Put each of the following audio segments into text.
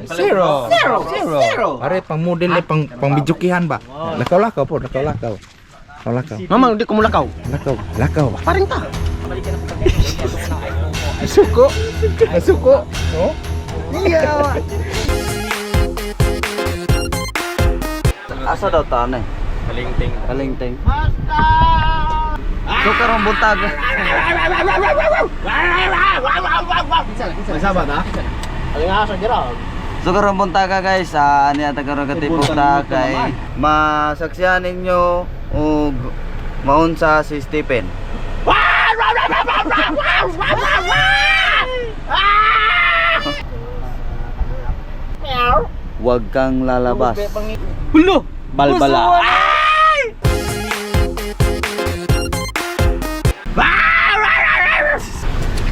Zero. Zero. Zero. Zero. Pare pang model eh, pang pang bijukihan ba? Lakaw lakaw po, lakaw lakaw. Lakaw lakaw. Mama, hindi ko mulakaw. Lakaw, lakaw ba? Paring ta. Suko. Suko. No? Iya. Asa daw ta na? Kalingting. Kalingting. So karong buntag. Masama na? So karong buntaga guys, ani ata karon katipok ta kay masaksihan ninyo og maunsa si Stephen. Huwag kang lalabas. Hulo! Balbala.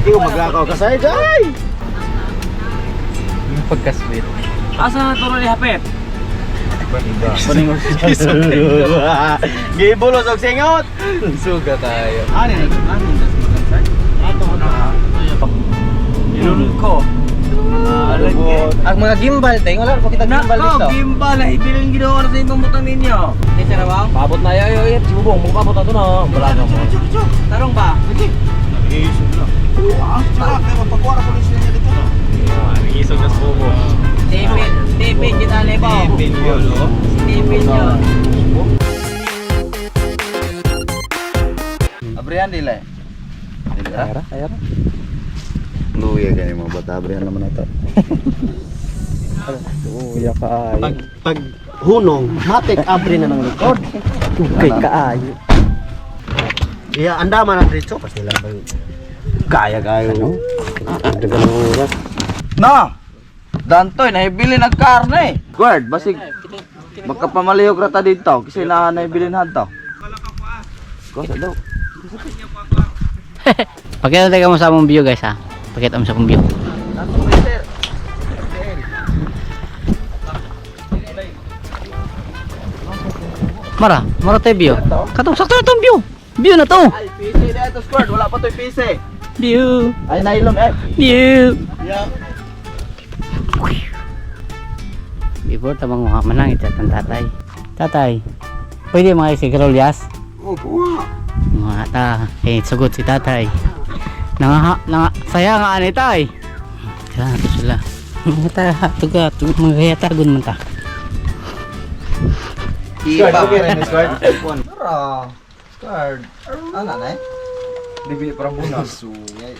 Ikaw maglakaw ka sa ay. Yung pagka-sweet. Asa na turo ni Hapet? Gibulos og singot. Suga tayo. Ani na ani na Ilunod ko. Ang mga gimbal ting wala pa kita gimbal Nako, dito. gimbal. Hibilin ginawa na sa inyong butang ninyo. Hindi siya na ba? Paabot na yayo. Si Bubong, mukabot na to na. Wala na mo. Tarong ba? Isog na subo. Stephen, Stephen, kita lepo. Stephen yun, oh. Stephen yun. Abrihan dile. Dile. Ayara, ayara. Luya gani mo bata abrihan naman ato. Luya kaayo. Pag pag hunong, matik abre na ng likod. Okay kaayo. Iya, anda man ang dito pa sila ba. Kaya kayo. Dagan ng oras. No. Dantoy nahibili ng karne. Guard, basig makapamalihog ra ta dito kasi na nahibilin hadto. Kusa daw. Pakita tayo mo sa among view guys ha. Pakita mo sa among view. Mara, mara tayo view. Katong sakto na tong view. View na to. Ay, PC na ito squad, wala pa to'y PC. View. Ay nailom eh. View. Before tamang mga manangit at ang tatay. Tatay, pwede mga isigarolyas? Opo. Mga ta, eh, sugot si tatay. Nanga, nanga, saya nga ani tay. Kaya ito sila. Mga ta, tuga, tuga, mga kaya man ta. Iba. Okay rin, squad. Tara. Squad. Ano na eh? Bibi parang bunas. Sungay.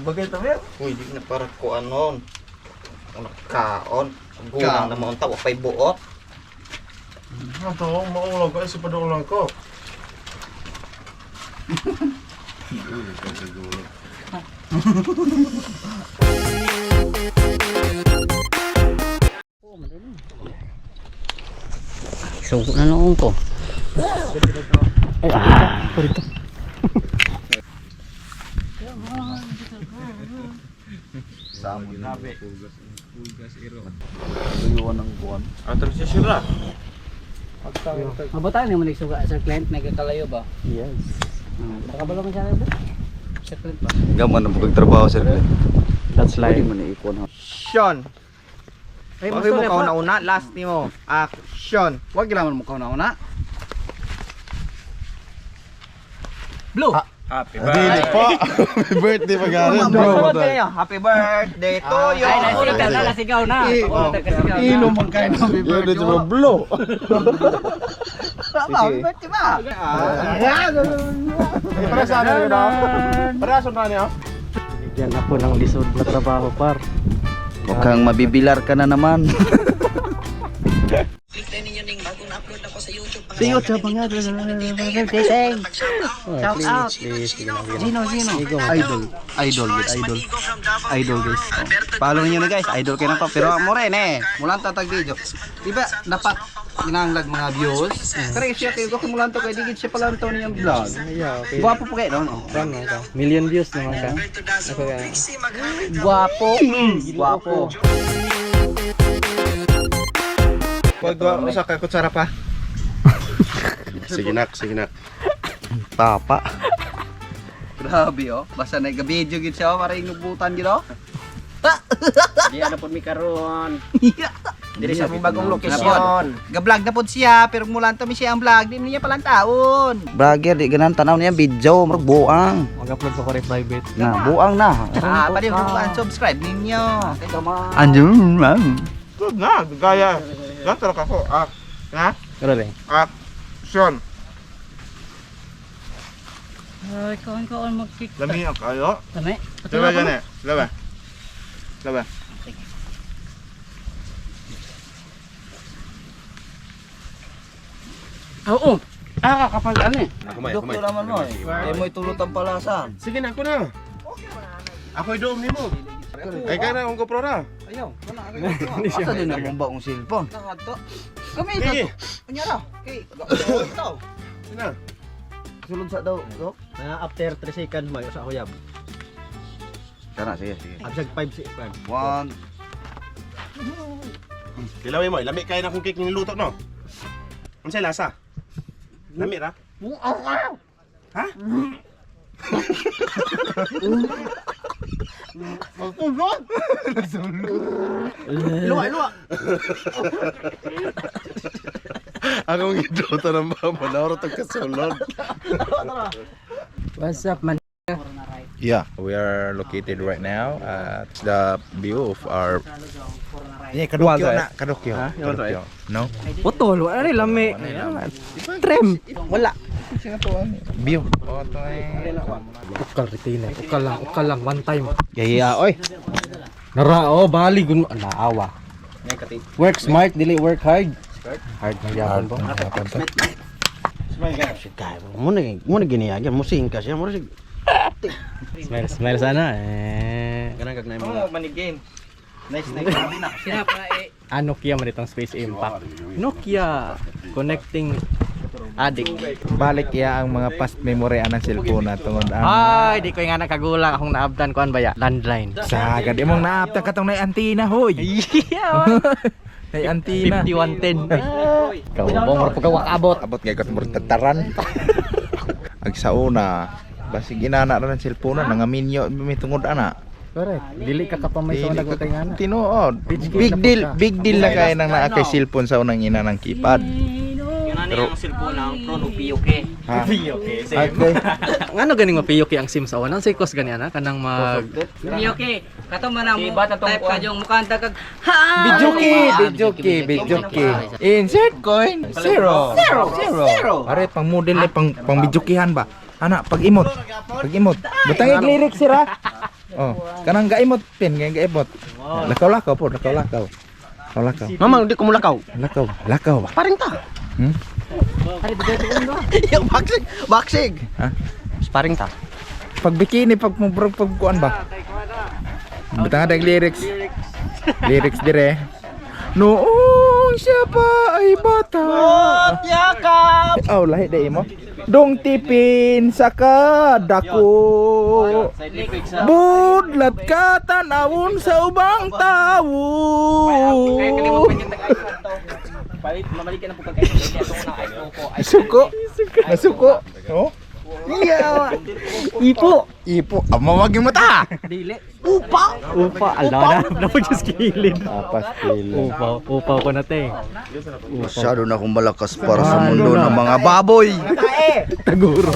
Bagay to meron. Uy, di na para ko anon. Ano kaon. Gulang na mga tao pay buot. Ato, maulang ko si padulang ko. Suko na noon ko. Ah, Samo na. Tuyuan ng buwan. Mabutan mo nagsuga sa client nagkakalayo ba? Yes. Baka ba lang siya ba? Sa client ba? Gaman ang pagtrabaho sir. That's Pwede life. mo na ikuan ha. Action. Ay, Okay mo kauna una last nimo. Action. Wag gilaman mo kauna una. Blue. Happy Dili po. Happy birthday pa garin. Bro, happy birthday to you. Ay, nasigaw na, nasigaw na. Nasigaw na. Inom ang kain happy birthday. Yun blow. Tama, happy birthday ba? Para sa ano yun ah? Para sa ano yun? Bigyan ako ng lisod na trabaho par. Mukhang mabibilar ka na naman. Sa YouTube nga. Shout out. Gino, Gino. Idol. Idol, gid idol. Idol guys. Follow niyo na guys, idol kayo na ko. Pero mo rin eh, mulan tatag video. Di ba dapat ginanglag mga views? Pero siya kayo ko mulan to kay digit siya pala to niyang vlog. Yeah, okay. Gwapo po kayo no? Million views naman ka. Ako ka. Gwapo. Gwapo. Wag usa ka kutsara pa. Sige nak, sige nak. Tapa. Grabe oh. Basta nag-video gid siya para inubutan gid oh. Di ano po mi karon. Diri sa mi bagong lokasyon. Ga-vlog na pod siya pero mulanto mi siya ang vlog, di niya palantaon. Bragger di ganan tanaw niya video murag buang. Mag-upload ko rin private. Na buang na. Ah, pwede subscribe ninyo. Anjum, ma'am. Good na, gaya. Ganto ka ko. Ah, na? Pero rin. Action. Ay, kaon kaon magkik. Lami ang kayo. Lami. Diba gani? Diba? Diba? Oo. Ah, kapag ano eh. Doktor naman mo. Eh mo itulot ang palasa. Sige na, ako na. Ako'y doom ni mo. Ay ka na, akong GoPro na. Asa din ang baong cellphone? Kami Sige. ito. Unya ra. Kay ito. Sige na. Sulod sa daw, dok. Mga after 3 seconds mo sa huyab. Kana sige, sige. Absag 5 seconds. One. Dilawin mo, lami kayo na akong cake niluto, no? Ano siya lasa? Lami ra? Ha? Luwa, luwa. Akong giduto ng mama, naurot ang kasulod. What's up, man? Yeah, we are located right now at the view of our Yeah, Kadukyo na, Kadukyo. Kadukyo. No? Putol, wala rin lami. Trem. Wala. View. Oh, to eh. Ukal retainer. Ukal lang one time. Gaya, oy. Nara oh, bali gun naawa. Work smart, dili work hard. Hard man gyapon po. Mo na mo na giniyagyan mo singka siya mo sig. Smile, smile sana eh. Ganang kag Oh, money game. Nice nice. Sina pa eh. Ah, Nokia man itong Space Impact. Nokia connecting addict. Balik iya ang mga past memory anang cellphone na tungod ang Ay, di ko nga nakagulang akong naabtan kuan ba ya? Landline. Sagad imong naaptan katong nay antina hoy. Yeah, Nay antina. 5110. Kau mo mura pagka abot. Abot kay katong tataran. Ag sa una, basig inana ra ng cellphone na nangaminyo mi tungod ana. Correct. Dili ka kapamay sa Dili unang ka- utay nga na. Tinuod. Big deal, big deal na kay nang naa kay cellphone sa unang ina ng keypad. Yun ano yung cellphone ang Pro PUK. Ha? Okay, Okay. Ngano ganing mapiyok ang SIM sa una? Ang sikos gani ana kanang mag Okay. Kato man ang Si bata tong type ka kuwan. yung mukhang tagag. Ha! Bijuki, bijuki, bijuki. Insert coin. Zero. Zero. Zero. Are pang model eh pang pang bijukihan ba? Ana pag imot. Pag imot. Butang ig lyrics sira. Oh, kanang gaimot pin, kanang gaimot. Lakaw lakaw po, lakaw lakaw. Lakaw lakaw. Mama, di ko mulakaw. Lakaw, lakaw ba? Paring ta. Hmm? Yung baksig, baksig. Ha? Paring ta. Pag bikini pag murag pag kuan ba? Butang ang lyrics. Lyrics dire. Noong siya pa ay bata. Yakap. Oh, lahi dai mo. Dong tipin sa kadako. Budlat ka tanawon sa ubang tawo. Nasuko. Nasuko. Oh. Yeah. Ipo. Ipo. Amo wag yung mata. Upa. Upa ala na na just kilid. Apas pila. Upa, upa ko na te. Masyado na akong malakas para sa mundo ng mga baboy. Taguro.